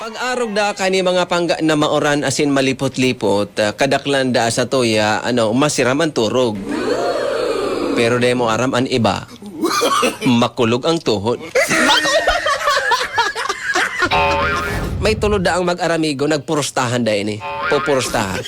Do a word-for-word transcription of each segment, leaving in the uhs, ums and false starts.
Pag-arog da kani mga pangga na maoran asin malipot-lipot, ah, kadaklan da sa tuya, ano, masiram an turog. Pero dai mo aram an iba, makulog ang tuhod. May tulo daang mag-aramigo, nagpurustahan da ini. Pupurustahan.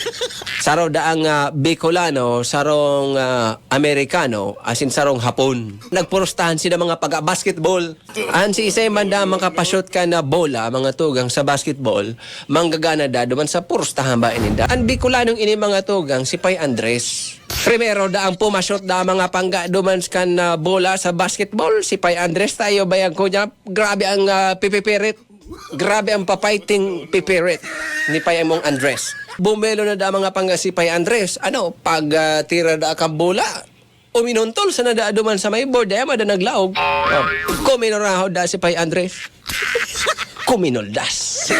Saro daang, ah, Bicolano, sarong, ah, Amerikano, asin sarong Hapon. Nagpurustahan sila mga pag-basketball. An siisay man da makapashot kan bola, mga tugang, sa basketball, manggagana da duman sa purustahan ba ininda. An Bicolanong ini, mga tugang, si Pay Andres. Primero da ang pumashot da, mga pangga, duman kan, ah, bola sa basketball, si Pay Andres, tayo ba yan, kuya? Grabe ang, ah, pipipirit. Grabe ang papighting pipirit ni Pay Among Andres. Bumelo na da, mga pangga, si Pay Andres. Ano, pag, ah, tira da kan bola, uminuntol sana da duman sa may board, dai man da naglaog. Oh. Kuminurahaw da si Pay Andres. Kuminuldas.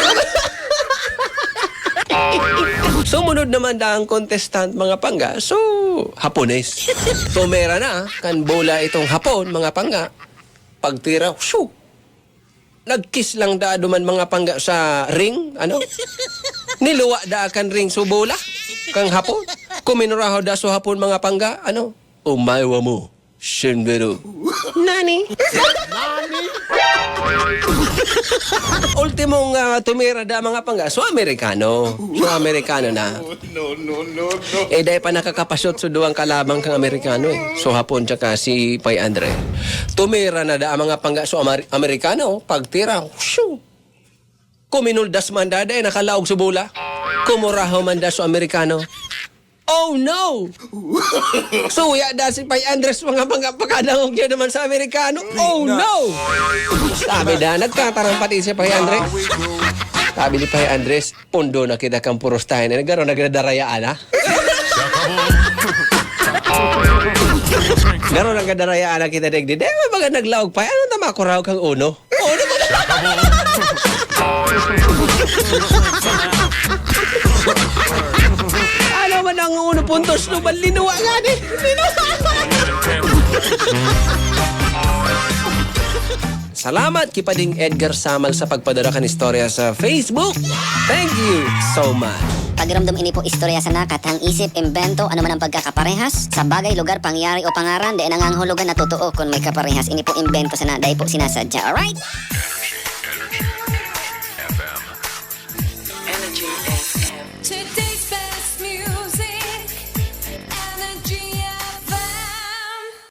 Sumunod naman da ang contestant, mga pangga. So, Hapones. Tumira na kan bola itong Hapon, mga pangga. Pagtira, shoo! Nag-kiss lang da duman, mga pangga, sa ring, ano? Niluwa da kan ring so bola kang Hapon. Kuminurahaw da so Hapon, mga pangga, ano? Umaywa mo, sendero. Nani? Ultimong, ah, tumira da, mga pangga, so Amerikano. So Amerikano na. No, no, no, no. Eh, dai pa nakakapashot so duwang kalaban kang Amerikano, eh. So Hapon tsaka si Pay Andre. Tumira na da ang mga pangga so Amar-, Amerikano. Pagtira, shoo! Kuminuldas man da, dai nakalaog so bola. Kumurahaw man da so Amerikano. Oh no! Suya da si Pay Andres, mga pangga, pakadangog niya naman sa Amerikano. Oh no! Sabi da, nagtatarampat si Pay Andres. Sabi ni Pay Andres, "Pundo na kita kan puros tayo na garo nagdadarayaan, ha?" Garo nagdadarayaan na kita digdi. Dai man baga naglaog pa. Ano na makuraw kang uno? Uno ko na. Ano man ang uno puntos no, linuwa nga ni. Linuwa. Salamat ki Pading Edgar Samal sa pagpadara kan istorya sa Facebook. Thank you so much. Pakiramdam, ini po istorya sana, kathang isip, imbento, ano man ang pagkakaparehas sa bagay, lugar, pangyayari o pangaran, dai nangangahulugan na totoo kun may kaparehas. Ini po imbento sana, dai po sinasadya. Alright?